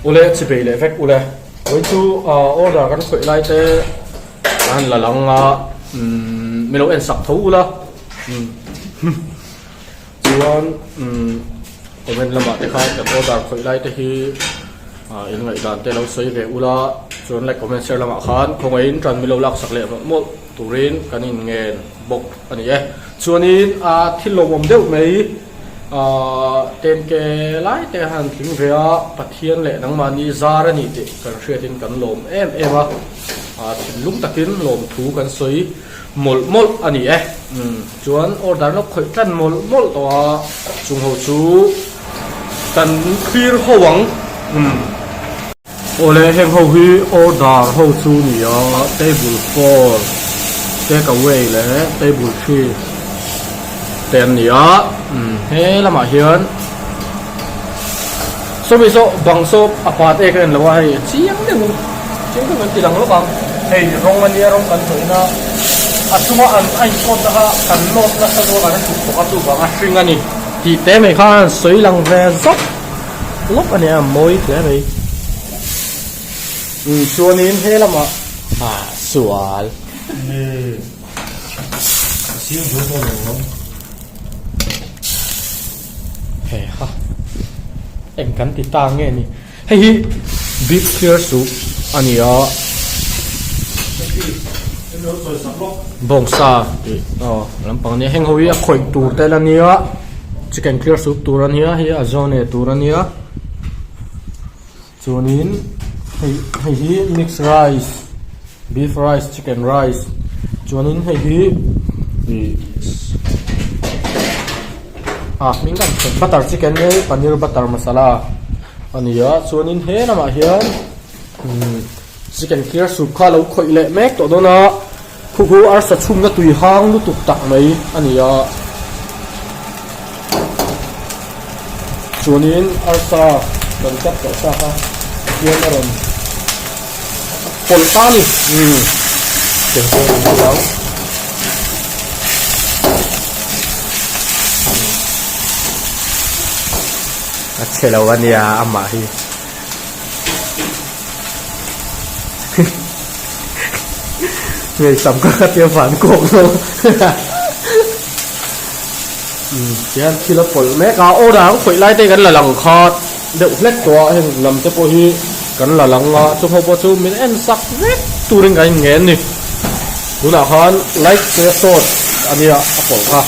Ule chi bei leh vek ule vawiin chu order kan khawih lai te a han la lang a umm min lo en sak tho ula chuan umm comment lamah te khan kan order khawih lai te hi ah in ngaihdan te lo sawi ve ula chuan like comment share lamah khan khawngaihin tan min lo lak sak leh mawlh mawlh turin kan in ngen bawk a ni e chuanin ah thil lawmawm deuh mai ah tenke lai te a han tling ve a Pathian leh nangmahni zar a nih tih kan hriatin kan lawm em em a ah thinlung takin lawmthu kan sawi mawlh mawlh a ni e. Umm chuan order lo khawih tlan mawlh mawlh tawh a, chung ho chu kan clear ho ang. Umm awle heng ho hi order ho chu ni a, table 4 take away leh table 3 te an ni a, umm he lamah hian sawmi saw bang saw a pat ek a en lo a hei chiang deuh chiang deuh kan ti lang lawk ang hei rawng a nia rawng kan hnawih na a chunga an a inchawt na kha kan nawt nasa zawk an tuk bawk a chuvang a hring a ni tih te mai kha an sawi lang ve zawk lawk a nia a mawi hle mai umm chuanin he lamah ah sual. He ha eng kan ti ta nge ni hei hi beef clear soup a ni a bawngsa tih aw lampang a nia heng ho hi a khawih tur te la nia chicken clear soup tur a nia hei a zone tur a nia chuanin hei hei hi mix rice beef rice chicken rice chuanin hei hi ih ah hming kan hre butter chicken nge paneer butter masala a ni a chuanin he lamah hian umm chicken clear soup kha a lo khawih leh mek tawh dawn a khu khu arsa chhumna tui hang lutuk tak mai a ni a chuanin arsa kan cut tawh sa kha hian a rawn pawlh ta a ni umm A chhe lo a nia amah hi. Ngei sam ka tia van kawk lo umm tihian thil a pawlh mek a aw dang khawih lai te kan la lang khat deuh hlek tawh a heng lam te pawh hi kan la lang a chu ho pawh chu min en sak vek turin kan in ngen a ni tunah khan light te sawt a nia a pawlh kha.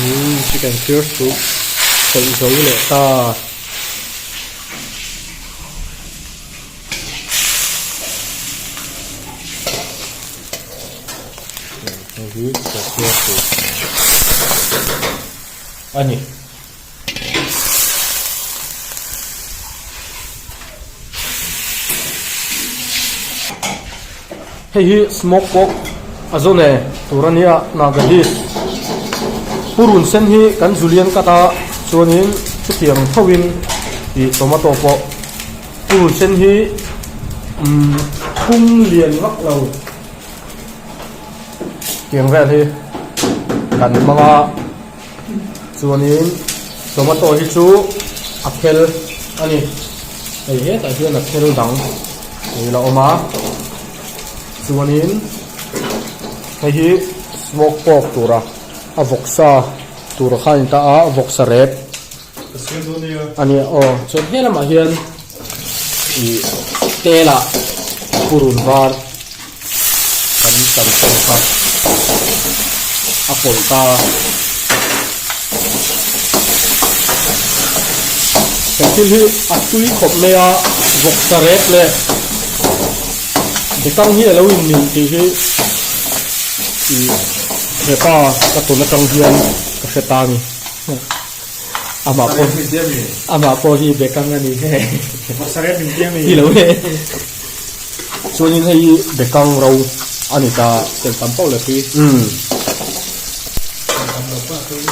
Umm chicken cure soup khawih zo leh ta. Hei hi chicken cure soup a ni. Hei hi smoke pork a zawn e tur a nia Nagalese purun sen hi kan julian cut a chuanin chutiang tho in ih tomato pawh purun sen hi umm phum lian vak lo tiang vel hi kan hmang a. Chuanin tomato hi chu a phel a ni. Hei hetah hian a phel dang ei la awm a. Chuanin hei hi smoke pork tura a vawksa tura kha a ni ta a vawksa rep a ni aw. Chuan he lamah hian. Ih tel ah purun var kan tam khawm kha a pawlh ta. He thil hi a tui khawp mai a, vawksa rep leh bekang hi a lo inmilh tih hi ih hepa ka tawn atang hian ka hre ta a ni. Amah pawh amah pawh hi bekang a ni he. Ti lo e. Chuanin hei hi bekang ro a ni ta. Tel tam pauh leh tui. Umm. Tel tam lo pawh a tui.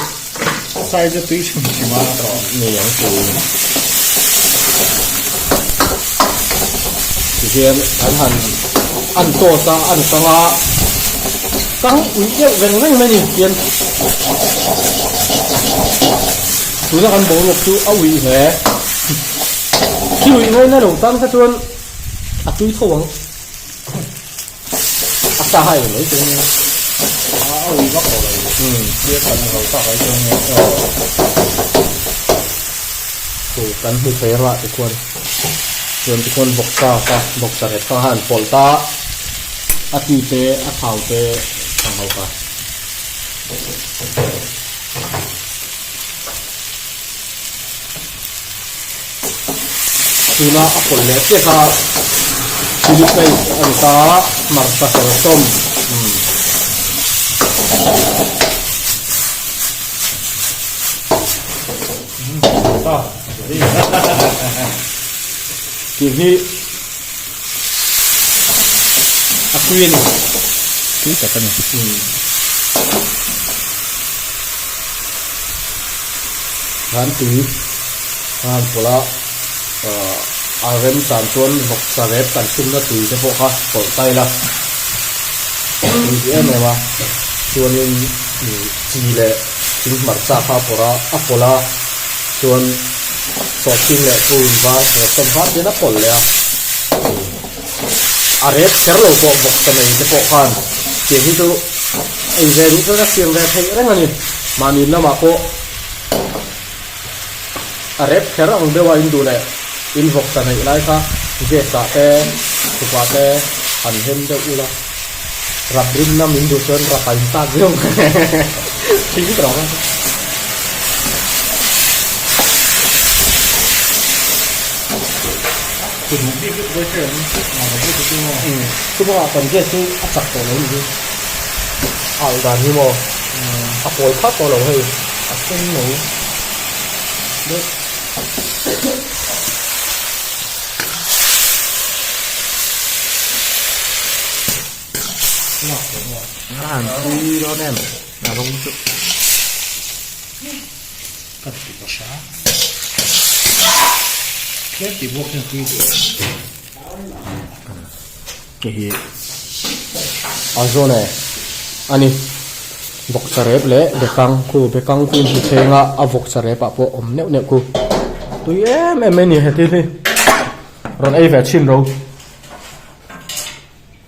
Size a tui hrim hrim a. Nei ang chu. Tihian an han an toss a an kang a kang uih deuh veng veng mai a ni tihian tuna kan boruak chu a uih hle khi uih ngaina lo tan kha chuan a tui tho ang a sa hai mai chu nia a uih vak lo lo thil kan lo tak ai chuan nia aw chu kan hmu thei rah tikhuan chuan tikhuan vawksa kha vawksa rep kha han pawlh ta a ti te a thau te ang ho kha. Tuna a pawlh leh chiah kha chilli paste a ni ta a, hmarcha hawlhsawm umm. Tih hi a tui a ni. Tui tak a ni. Umm. Khan tui a han pawlh a, ahh a rem chan chuan vawksa rep kan chhumna tui te pawh kha pawlh ta ila tui ti em em a chuanin ih chi leh thing hmarcha kha a pawrh a a pawlh a chuan sawhching leh purun var rep sawm kha tian a pawlh leh a a rep kher lo pawh vawksa nei te pawh khan tiang hi chu ei ve duh chuan a siam ve theih reng a ni mahni lamah pawh a rep kher ang deuh a in duh leh in vawksa neih lai kha gas ah te chhukah te han hem deuh ula rap rim na min duh chuan rap a in tak viau thing tawh ang. Chubangah kan gas hi a chak tawh lo a ni hi a alh dan hi maw a pawl khat tawh lo hei a sen lo deuh. A han tui dawn em a rawng chu. Ka ti ta hra. Tlem tih bawk hian tui duh. Hei hi a zawn e a ni vawksa rep leh bekang khu bekang khu in hmu a a vawksa rep ah pawh awm neuh neuh khu tui em em mai a ni he thil hi rawn ei ve chhin ro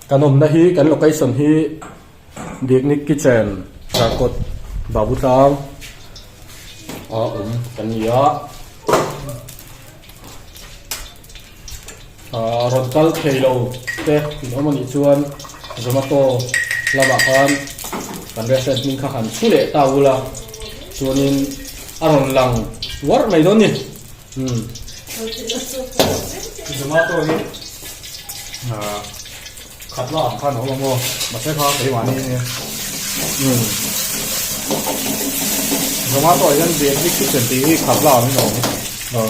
kan awmna hi kan location hi Diknik kitchen Zarkawt Babu tlang a awm kan ni a. Ahh rawn kal thei lo te in awm anih chuan Zomato lamah khan kan restaurant hming kha han chhu leh ta ula chuanin a rawn lang uar mai dawn ni umm. Zomato hi ahh khat la ang khan a awm ang aw mahse kha keimahni ania umm Zomato ah hian Vietnamese kitchen tih hi khat la angin a awm aw.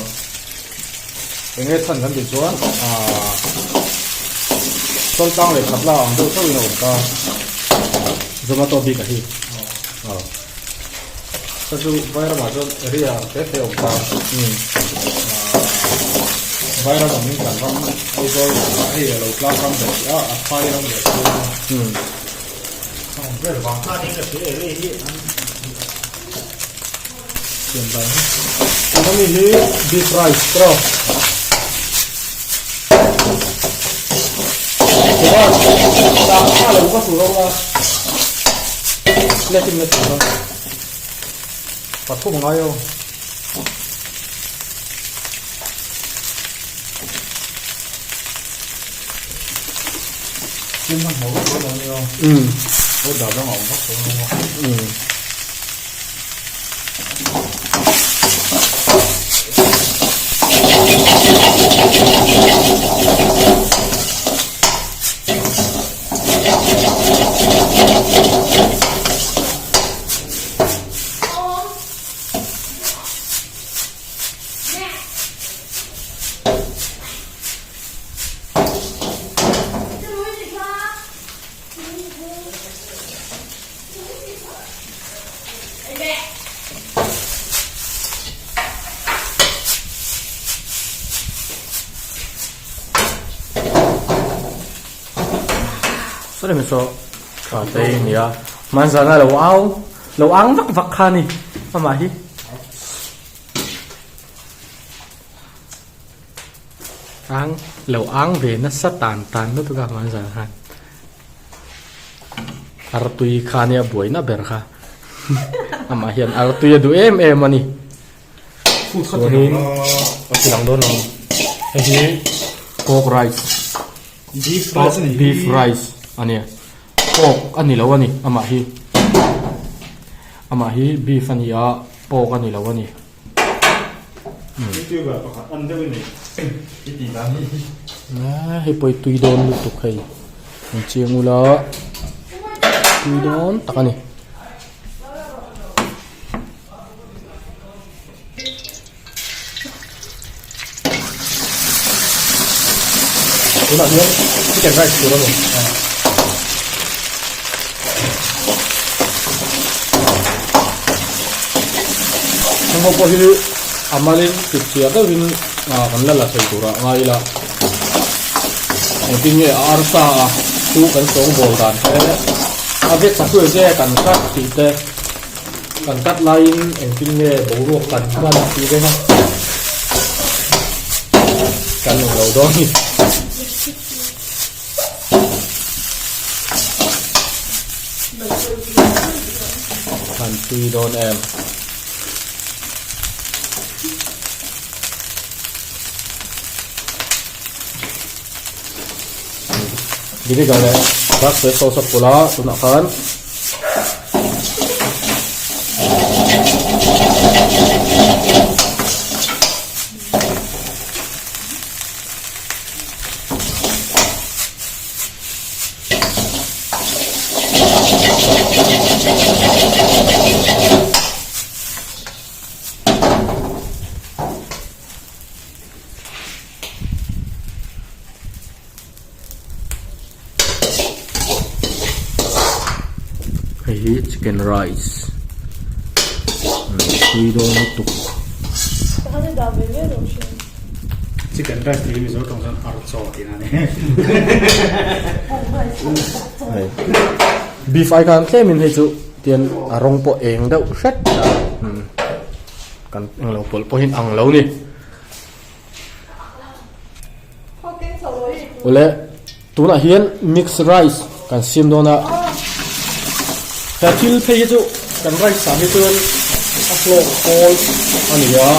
Eng nge chhan kan tih chuan aaa Sawltlang leh Khatla ang deuh theuhin a awm ta Zomato bik a hi aw Ka chu Vairamah chuan area ang te te a awm ta umm aaa Vairam angin kan ram Aizawl hei a lo tlang ram leh tih a a phai ram leh chu umm a awm vel vang khan in ka hria area hi an Tuna mi hi beef rice tawh chuan dah kha lo va tur a let in let tur a pathum a ngai aw. Siam hman hmawh vak dawn lo nia. Order dang a awm vak dawn lo a. Saw lem saw tha te a nia hmanzana lo au lo ang vak vak kha a ni amah hi. Ang lo ang ve nasa tan tan lutuk a hmanzan khan artui kha nia buaina ber kha amah hian artui a duh em em a ni chuanin a ti lang dawn lo hei hi pork rice beef rice a nia pork a ni lo a ni amah hi amah hi beef a ni a pork a ni lo a ni. Youtuber pakhat an deuh i nei i tih dan hi. Hei pawh hi tui dawn lutuk hei an chiang ula tui dawn tak a ni. Tunah hian chicken rice tur a ni. Heng ho pawh hi a malin kut chhiar deuhin kan la la thei turah ngai ila engtin nge a arsa a chu kan sawngbawl dan te a vek chakui te kan cut tih te kan cut laiin engtin nge boruak kan hman tih vek a kan englo dawn a ni. Han tui dawn em. Vinegar leh dark soy sauce a pawlh a tunah khan Hei hi chicken rice tui dawn lutuk. Chicken rice tih hi Mizo tawng chuan ar chaw tihna a ni. Hei beef ai khan tlemin hei chu tian a rawng pawh eng deuh hret a kan englo pawlh pawhin ang lo ni. Awle tunah hian mix rice kan siam dawn a he thil phei hi chu kan rice ah hi chuan a hlawk pawl a ni a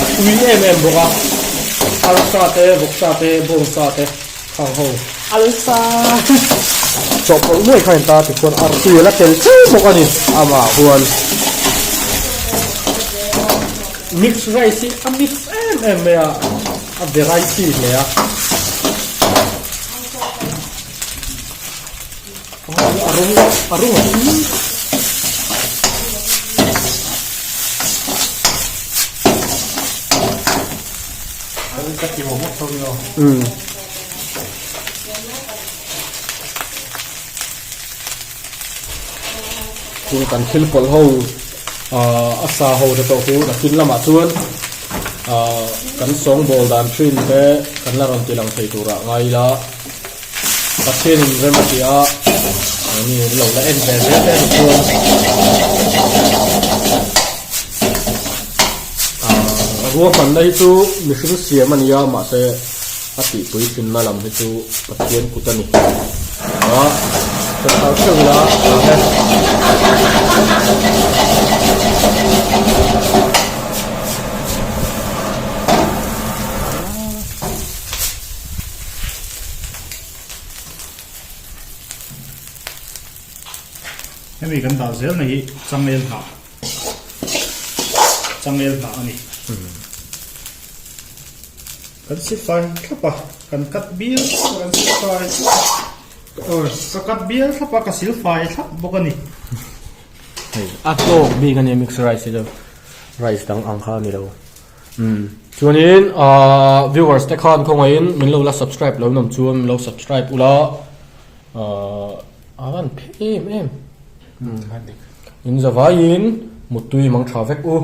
a tui em em bawk a arsa te vawksa te bawngsa te khang ho alsa chawhpawlh nuai kha a inta tichuan artui a la tel cheu bawk a ni amah huan. Mix rice hi a mix em em mai a, a variety hle a. A rawng a rawng a hring. Ka ti mawh mawh tho ni aw. Chung kan thil pawlh ho ahh a sa ho te pawh khu nakin lamah chuan ahh kan sawngbawl dan thin te kan la rawn ti lang thei turah ngai ila Pathian in rem a ti a mi an lo la en ve zel te a ni chuan ahh ruahmanna hi chu mihring siam a ni a mahse a tihpui thinna lam hi chu Pathian kut a ni a ka thar theuh ila ang e. Hemi kan dah zel na hi changel hnah changel hnah a ni. Kan sifai thlap a, kan cut bial thlap a, kan silfai thlap a, aw ka cut bial thlap a, ka silfai thlap bawk a ni. Hei a hlawk bik a nia mixed rice hi chu rice dang ang kha a ni lo. Umm chuanin ahh viewers te khan khawngaihin min lo la subscribe lo nawm chuan min lo subscribe ula ahh a van phe em em. In zavaiin muttui mang tha vek u.